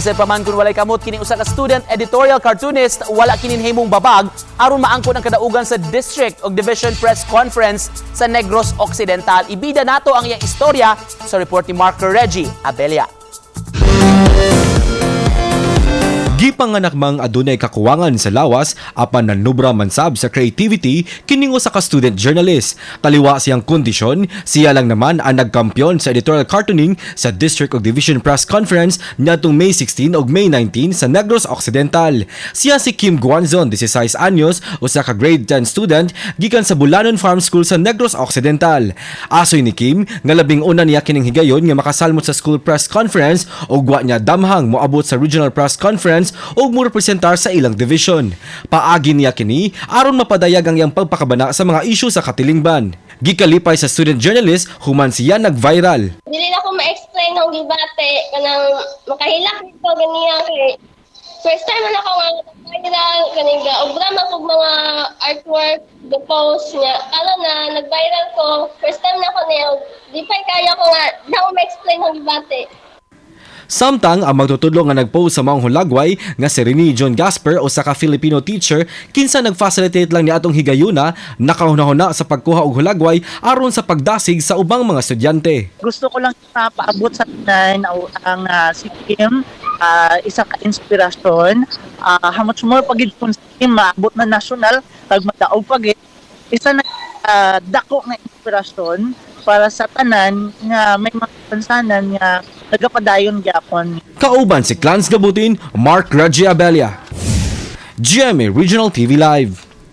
Bisan pa man kung walay kamot kining usa ka student editorial cartoonist, wala kini nahimong babag aron maangkon ang kadaugan sa district ug division press conference sa Negros Occidental. Ibida nato ang iyang istorya sa report ni Mark Reggie Abelia. Gipanganak mang adunay kakuwangan sa lawas apan nanubra man sab sa creativity kining usa ka student journalist. Taliwa siyang kondisyon, siya lang naman ang nagkampiyon sa editorial cartooning sa District ug Division Press Conference niadtong May 16 ug May 19 sa Negros Occidental. Siya si Kim Guanzon, 16 anyos, usa ka grade 10 student gikan sa Bulanon Farm School sa Negros Occidental. Asoy ni Kim nga labing una niya kining higayon nga makasalmot sa school press conference ug wa niya damhang moabot sa regional press conference ug mo representar sa ilang division. Paagi niya kini aron mapadayag ang iyang pagpakabana sa mga isyu sa katilingban. Gikalipay sa student journalist human siya nag-viral. Dili na ko ma-explain ang gibate kanang makahilak nito ganiya kay first time man ako nga viral, kaning ga obra man kog mga artwork, the post niya karon na nag-viral ko. First time na ko niya, di pa kaya ko nga na ko ma-explain ang gibate. Samtang ang magtutudlo nga nagpost sa maong hulagway nga si Rene John Gasper, usa ka Filipino teacher kinsa nag-facilitate lang ni atong higayuna, nakahuna-huna sa pagkuha og hulagway aron sa pagdasig sa ubang mga estudyante. Gusto ko lang mapaabot sa tanan ang si Kim, isa ka inspirasyon. How much more pag kung si Kim maabot na national kag madaog pag isa na dako nga inspirasyon para sa tanan nga may mga pansanan nga nagapadayon gyapon. Kauban si Clans Gabutin, Mark Reggie Abelia. GMA Regional TV Live.